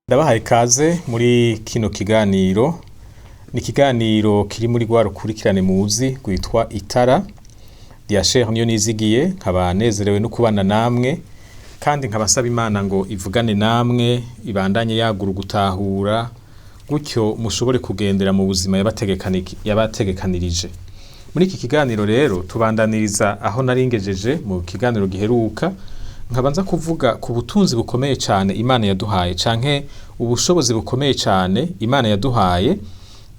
Ndabahaye ikaze muri kino kiganiro, ni ikiganiro kiri muri rwa rukurikirane muzi rwitwa Itara rya Sheikh Niyonizigiye, nkaba nezerewe no kubana namwe kandi nkaba nsaba Imana ngo ivugane namwe, ibandanye yagura ugutahura, gutyo mushobore kugendera mu buzima yabategekanirije. Muri iki kiganiro rero tubandaniriza aho naringejeje mu kiganiro giheruka, nkaba nza kuvuga ku butunzi bukomeye cane Imana yaduhaye canke ubushobozi bukomeye cane Imana yaduhaye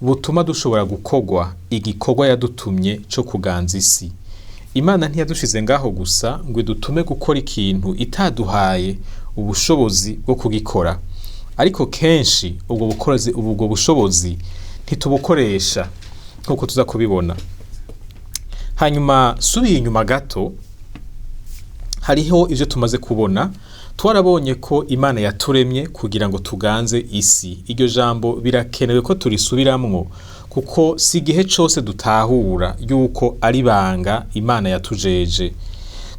butuma dushobora gukorwa igikorwa yadutumye co kuganza isi. Imana ntiyadushize ngaho gusa ngo idutume gukora ikintu itaduhaye ubushobozi bwo kugikora, ariko kenshi ubwo bushobozi ntitubukoresha nkuko tuza kubibona. Hanyuma subiye inyuma gato, hariho ivyo tumaze kubona. Twarabonye ko Imana yaturemye kugira ngo tuganze isi. Iryo jambo birakenewe ko turisubiramwo kuko si igihe cose dutahura yuko ari ibanga Imana yatujeje.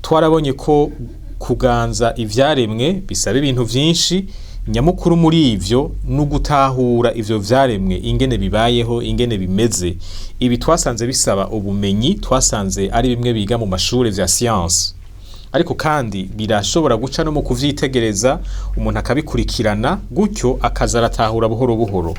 Twarabonye ko kuganza ivyaremwe bisaba ibintu vyinshi, nyamukuru muri ivyo ni ugutahura ivyo vyaremwe ingene bibayeho, ingene bimeze. Ibi twasanze bisaba ubumenyi, twasanze ari bimwe biga mu mashure vya siyanse, ariko kandi birashobora guca no mu kuvyitegereza, umuntu akabikurikirana gutyo akaza aratahura buhoro buhoro.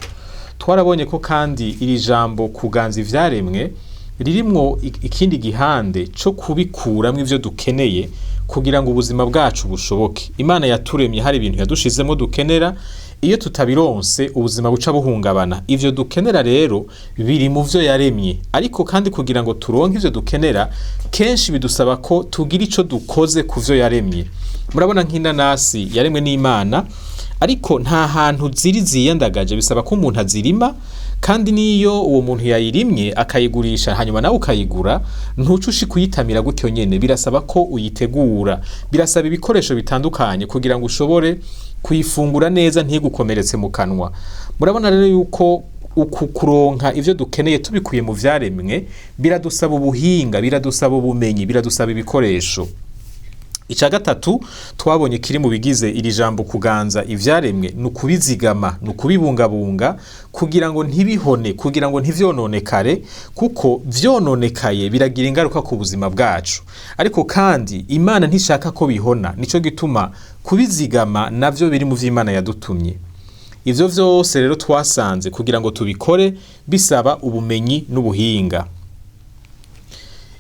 Twarabonye ko kandi iri jambo kuganza ivyaremwe ririmwo ikindi gihande co kubikuramwo ivyo dukeneye kugira ngo ubuzima bwacu bushoboke. Imana yaturemye hari ibintu yadushizemwo dukenera, iyo tutabironse ubuzima buca buhungabana. Ivyo dukenera rero biri mu vyo yaremye, ariko kandi kugira ngo turonke ivyo dukenera kenshi bidusaba ko tugira ico dukoze ku vyo yaremye. Murabona nk'inanasi yaremwe n'Imana, ariko nta hantu ziri ziyandagaje, bisaba ko umuntu azirima, kandi niyo uwo muntu yayirimye akayigurisha hanyuma nawe ukayigura, ntuca ushika uyitamira gutyo nyene, birasaba ko uyitegura, birasaba ibikoresho bitandukanye kugira ngo ushobore kuyifungura neza ntigukomeretse mu kanwa. Murabona rero yuko uku kuronka ivyo dukeneye tubikuye mu vyaremwe biradusaba ubuhinga, biradusaba ubumenyi, biradusaba ibikoresho. Ica gatatu twabonye kiri mu bigize iri jambo kuganza ivyaremwe ni ukubizigama, ni ukubibungabunga kugira ngo ntibihone, kugira ngo ntivyononekare, kuko vyononekaye biragira ingaruka ku buzima bwacu. Ariko kandi Imana ntishaka ko bihona, nico gituma kubizigama navyo biri mu vy'Imana yadutumye. Ivyo vyose rero twasanze kugira ngo tubikore bisaba ubumenyi n'ubuhinga.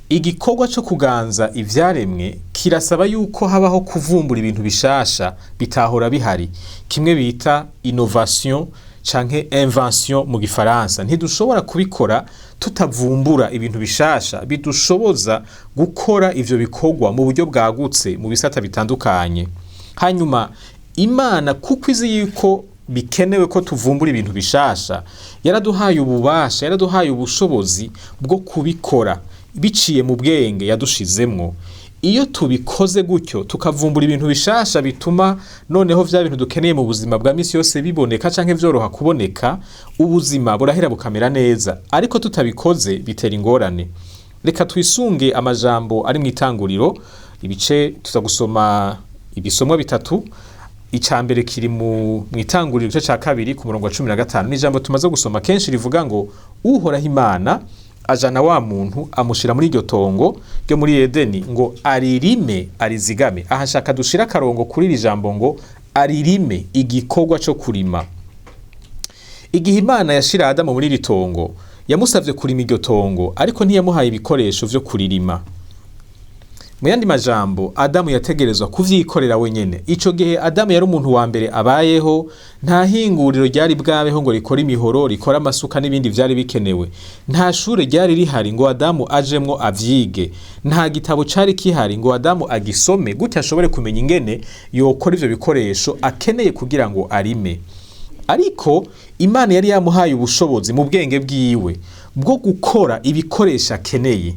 Igikorwa co kuganza ivyaremwe kirasaba yuko habaho kuvumbura ibintu bishasha bitahora bihari, kimwe bita innovation canke invention mu gifaransa. Ntidushobora kubikora tutavumbura ibintu bishasha bidushoboza gukora ivyo bikorwa mu buryo bwagutse mu bisata bitandukanye. Hanyuma Imana kuko izi yuko bikenewe ko tuvumbura ibintu bishasha, yaraduhaye ububasha, yaraduhaye ubushobozi bwo kubikora biciye mu bwenge yadushizemwo. Iyo tubikoze gutyo tukavumbura ibintu bishasha bituma noneho vya bintu dukeneye mu buzima bwa misi yose biboneka canke vyoroha kuboneka, ubuzima burahera bukamera neza. Ariko tutabikoze bitera ingorane. Reka twisunge amajambo ari mw'itanguriro, ibice tuza gusoma ibisomwa bitatu. Ica mbere kiri mw'itanguriro igice ca kabiri ku murongo wa 15, ni ijambo tumaze gusoma kenshi rivuga ngo Uhoraho Imana ajana wa muntu amushira muri iryo tongo ryo muri Edeni ngo aririme arizigame. Aha nshaka dushira akarongo kuri iri jambo ngo aririme, igikorwa co kurima. Igihe Imana yashira Adamu muri iri tongo, yamusavye kurima iryo tongo, ariko ntiyamuhaye ibikoresho vyo kuririma. Mu yandi majambo, Adamu yategerezwa kuvyikorera wenyene. Ico gihe Adamu yari umuntu wa mbere abayeho, nta hinguriro ryari bwabeho ngo rikore imihoro, rikore amasuka n'ibindi vyari bikenewe. Nta shure ryari rihari ngo Adamu ajemwo avyige. Nta gitabo cari kihari ngo Adamu agisome gutyo ashobore kumenya ingene yokora ivyo bikoresho akeneye kugira ngo arime. Ariko Imana yari yamuhaye ubushobozi mu bwenge bwiwe bwo gukora ibikoresho akeneye.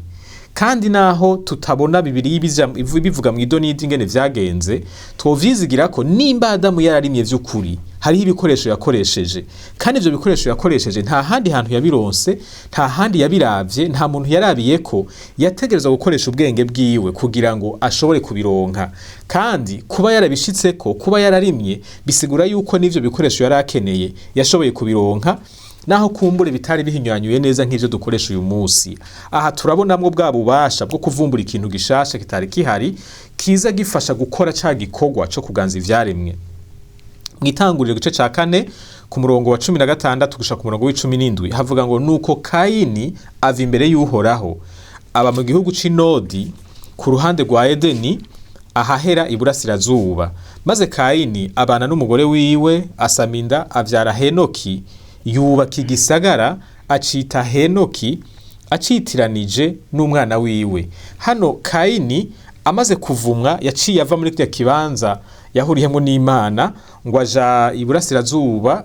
Kandi naho tutabona Bibiliya bivuga mu idonidi ingene vyagenze, twovyizigira ko nimba Adamu yararimye vy'ukuri, hariho ibikoresho yakoresheje, kandi ivyo bikoresho yakoresheje nta handi hantu yabironse, nta handi yabiravye, nta muntu yarabiyeko. Yategerezwa gukoresha ubwenge bwiwe kugira ngo ashobore kubironka. Kandi kuba yarabishitseko, kuba yararimye, bisigura yuko n'ivyo bikoresho yari akeneye yashoboye kubironka, naho kumbure bitari bihinyanyuye neza nk'ivyo dukoresha uyu munsi. Aha turabonamwo bwa bubasha bwo kuvumbura ikintu gishasha kitari kihari, kiza gifasha gukora ca gikorwa co kuganza ivyaremwe. Mw'itanguriro igice ca 4 ku murongo wa 16 gushika ku murongo w'17 havuga ngo: "Nuko Kayini ava imbere y'Uhoraho, aba mu gihugu c'Inodi ku ruhande rwa Edeni ahahera iburasirazuba. Maze Kayini abana n'umugore wiwe, asama inda, avyara Henoki. Yubaka igisagara, acita Henoki, acitiranije n'umwana wiwe." Hano Kayini amaze kuvumwa yaciye ava muri kirya kibanza yahuriyemo n'Imana, ngo aja iburasirazuba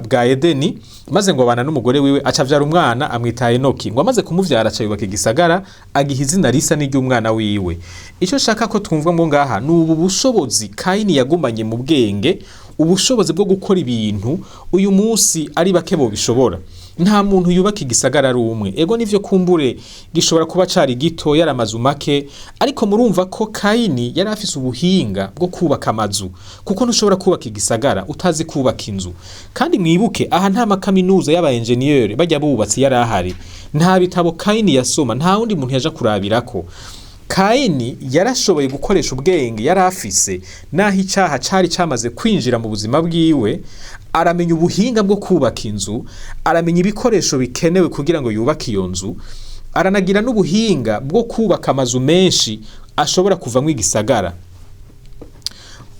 bwa Edeni, maze ngo abana n'umugore wiwe, aca avyara umwana, amwita Henoki. Ngo amaze kumuvyara aca yubaka igisagara, agiha izina risa n'iry'umwana wiwe. Ico nshaka ko twumva ngo ngaha ni ubu bushobozi Kayini yagumanye mu bwenge, ubushobozi bwo gukora ibintu uyu munsi ari bake bobishobora. Nta muntu yubaka igisagara ari umwe. Ego nivyo, kumbure gishobora kuba cari gito, yari amazu make, ariko murumva ko Kayini yari afise ubuhinga bwo kubaka amazu, kuko ntushobora kubaka igisagara utazi kubaka inzu. Kandi mwibuke, aha nta makaminuza y'aba engineer bajya bubatsi yari ahari, nta bitabo Kayini yasoma, nta wundi muntu yaja kurabirako. Kayini yarashoboye gukoresha ubwenge yari afise, naho icaha cari camaze kwinjira mu buzima bwiwe. Aramenya ubuhinga bwo kubaka inzu, aramenya ibikoresho bikenewe kugira ngo yubake iyo nzu, aranagira n'ubuhinga bwo kubaka amazu menshi ashobora kuvamwo igisagara.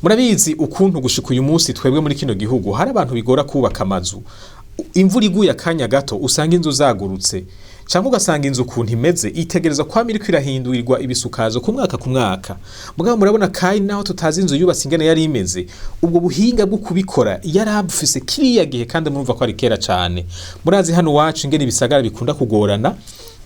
Murabizi ukuntu gushika uyu munsi twebwe muri kino gihugu hari abantu bigora kubaka amazu. Imvura iguye akanya gato usanga inzu zagurutse, cyangwa ugasanga inzu ukuntu imeze itegereza kwama iriko irahindurirwa ibisukazo ku mwaka ku mwaka. Mugabo murabona Kayini, naho tutazi inzu yubatse ingene yari imeze, ubwo buhinga bwo kubikora yari abufise kiriya gihe, kandi murumva ko ari kera cane. Murazi hano iwacu ingene ibisagara bikunda kugorana,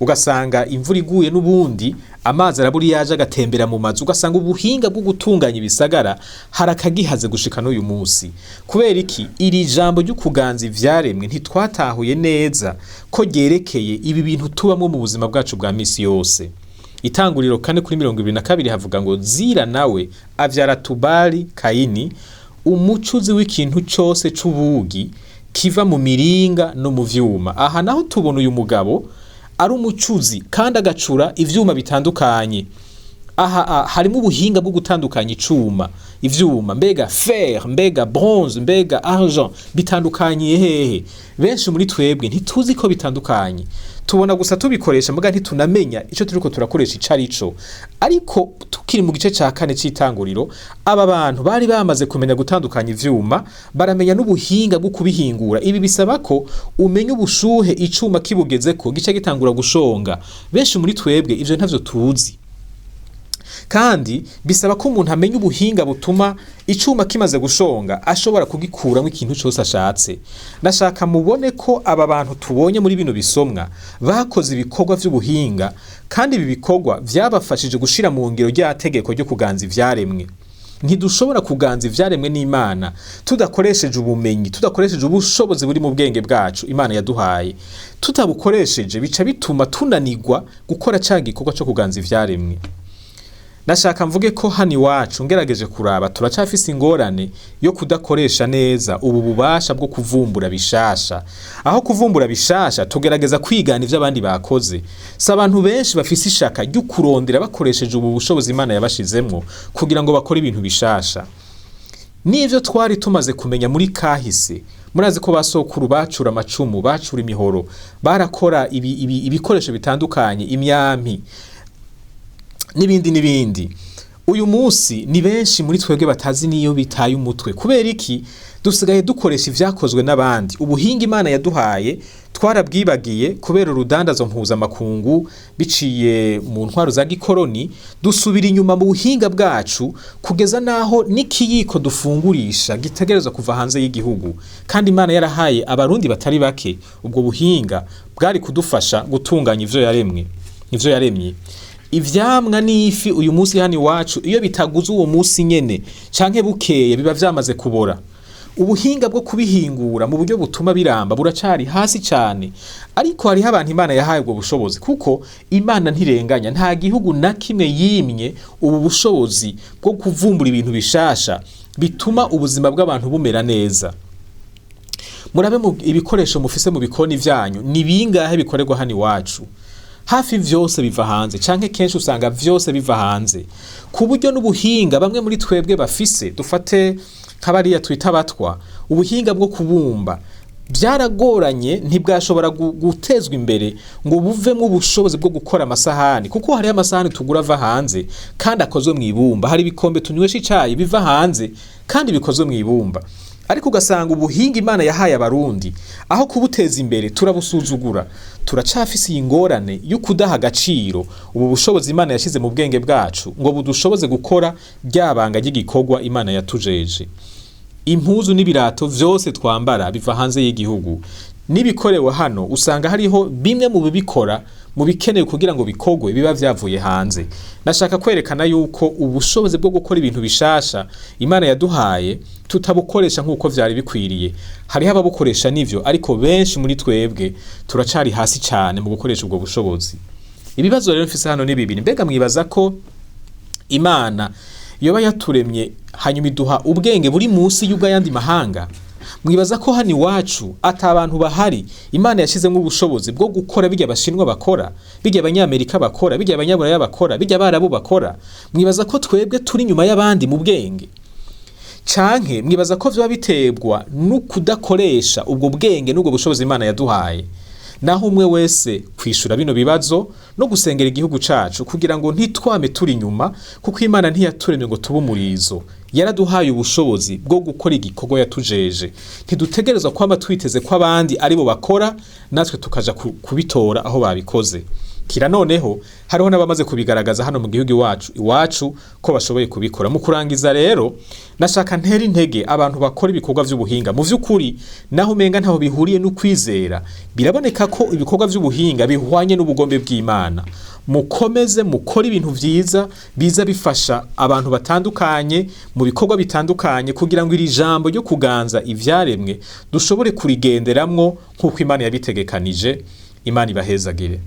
ugasanga imvura iguye n'ubundi amazi arabura iyo aje, agatembera mu mazu. Ugasanga ubuhinga bwo gutunganya ibisagara hari akagihaze gushika n'uyu munsi. Kubera iki? Iri jambo ryo kuganza ivyaremwe ntitwatahuye neza ko ryerekeye ibi bintu tubamwo mu buzima bwacu bwa misi yose. Itanguriro 4:22 havuga ngo: "Zira nawe avyara Tubali Kayini, umucuzi w'ikintu cose c'ubugi kiva mu miringa no mu vyuma." Aha naho tubona uyu mugabo ari umucuzi kandi agacura ivyuma bitandukanye. Aha harimo ubuhinga bwo gutandukanya icuma, ivyuma, mbega fer, mbega bronze, mbega argent, bitandukanye hehe? Benshi muri twebwe ntituzi ko bitandukanye, tubona gusa tubikoresha, muga ntitunamenya ico turiko turakoresha ico arico. Ariko tukiri mu gice ca 4 c'Itanguriro, aba bantu bari bamaze kumenya gutandukanya ivyuma, baramenya n'ubuhinga bwo kubihingura. Ibi bisaba ko umenya ubushuhe icuma kibugezeko gice gitangura gushonga. Benshi muri twebwe ivyo ntavyo tuzi. Kandi bisaba ko umuntu amenya ubuhinga butuma icuma kimaze gushonga ashobora kugikuramwo ikintu cose ashatse. Nashaka mubone ko aba bantu tubonye muri bino bisomwa bakoze ibikorwa vy'ubuhinga, kandi ibi bikorwa vyabafashije gushira mu ngiro rya tegeko ryo kuganza ivyaremwe. Ntidushobora kuganza ivyaremwe n'Imana tudakoresheje ubumenyi, tudakoresheje ubushobozi buri mu bwenge bwacu Imana yaduhaye. Tutabukoresheje bica bituma tunanirwa gukora ca gikorwa co kuganza ivyaremwe. Nashaka mvuge ko hano iwacu, ngerageje kuraba, turacafise ingorane yo kudakoresha neza ubu bubasha bwo kuvumbura bishasha. Aho kuvumbura bishasha, tugerageza kwigana ivyo abandi bakoze. Si abantu benshi bafise ishaka ryo kurondera bakoresheje ubu bushobozi Imana yabashizemwo kugira ngo bakore ibintu bishasha. N'ivyo twari tumaze kumenya muri kahise, murazi ko basokuru bacura amacumu, bacura imihoro, barakora ibikoresho bitandukanye, imyampi n'ibindi n'ibindi. Uyu munsi ni benshi muri twebwe batazi niyo bitaye umutwe. Kubera iki? Dusigaye dukoresha ivyakozwe n'abandi. Ubuhinga Imana yaduhaye twarabwibagiye kubera urudandazo mpuzamakungu biciye mu ntwaro za gikoroni. Dusubira inyuma mu buhinga bwacu kugeza naho n'ikiyiko dufungurisha gitegerezwa kuva hanze y'igihugu, kandi Imana yarahaye Abarundi batari bake ubwo buhinga bwari kudufasha gutunganya ivyo yaremwe. Nivyo yaremye. Ivyamwa n'ifi uyu munsi hano iwacu, iyo bitaguze uwo munsi nyene canke bukeye, biba vyamaze kubora. Ubuhinga bwo kubihingura mu buryo butuma biramba buracari hasi cane, ariko hariho abantu Imana yahaye ubwo bushobozi, kuko Imana ntirenganya. Nta gihugu na kimwe yimye ubu bushobozi bwo kuvumbura ibintu bishasha bituma ubuzima bw'abantu bumera neza. Murabe mu ibikoresho mufise mu bikoni vyanyu, ni bingahe bikorerwa hano iwacu? Hafi vyose biva hanze, canke kenshi usanga vyose biva hanze, ku buryo n'ubuhinga bamwe muri twebwe bafise, dufate nk'abariya twita abatwa, ubuhinga bwo kubumba byaragoranye, ntibwashobora gutezwa imbere ngo buvemo ubushobozi bwo gukora amasahani, kuko hariho amasahani tugura ava hanze kandi akozwe mu ibumba, hari ibikombe tunywesha icayi biva hanze kandi bikozwe mu ibumba. Ariko ugasanga ubuhinga Imana yahaye Abarundi, aho kubuteza imbere turabusuzugura. Turacafise iyi ngorane yo kudaha agaciro ubu bushobozi Imana yashize mu bwenge bwacu ngo budushoboze gukora rya banga ry'igikorwa Imana yatujeje. Impuzu n'ibirato vyose twambara biva hanze y'igihugu, n'ibikorewe hano usanga hariho bimwe mu bibikora, mu bikenewe kugira ngo bikorwe, biba vyavuye hanze. Nashaka kwerekana yuko ubushobozi bwo gukora ibintu bishasha Imana yaduhaye tutabukoresha nk'uko vyari bikwiriye. Hariho ababukoresha nivyo, ariko benshi muri twebwe turacari hasi cane mu gukoresha ubwo bushobozi. Ibibazo rero mfise hano ni bibiri: mbega mwibaza ko Imana yoba yaturemye hanyuma iduha ubwenge buri munsi y'ubw'ayandi mahanga? Mwibaza ko hano iwacu ata abantu bahari Imana yashizemwo ubushobozi bwo gukora bijya Abashinwa bakora, bijya Abanyamerika bakora, bijya Abanyaburaya bakora, bijya Abarabu bakora? Mwibaza ko twebwe turi inyuma y'abandi mu bwenge, canke mwibaza ko vyoba biterwa no kudakoresha ubwo bwenge n'ubwo bushobozi Imana yaduhaye? Naho umwe wese kwishura bino bibazo no gusengera igihugu cacu kugira ngo ntitwame turi inyuma, kuko Imana ntiyaturemye ngo tube umurizo, yaraduhaye ubushobozi bwo gukora igikorwa yatujeje. Ntidutegerezwa kwama twiteze ko abandi aribo bakora, natwe tukaja kubitora aho babikoze. Kira noneho hariho n'abamaze kubigaragaza hano mu gihugu iwacu ko bashoboye kubikora. Mu kurangiza rero, nashaka ntera intege abantu bakora ibikorwa vy'ubuhinga. Mu vy'ukuri, naho umenga ntaho bihuriye n'ukwizera, biraboneka ko ibikorwa vy'ubuhinga bihwanye n'ubugombe bw'Imana. Mukomeze mukore ibintu vyiza biza bifasha abantu batandukanye mu bikorwa bitandukanye, kugira ngo iri jambo ryo kuganza ivyaremwe dushobore kurigenderamwo nk'uko Imana yabitegekanije. Imana ibahezagire.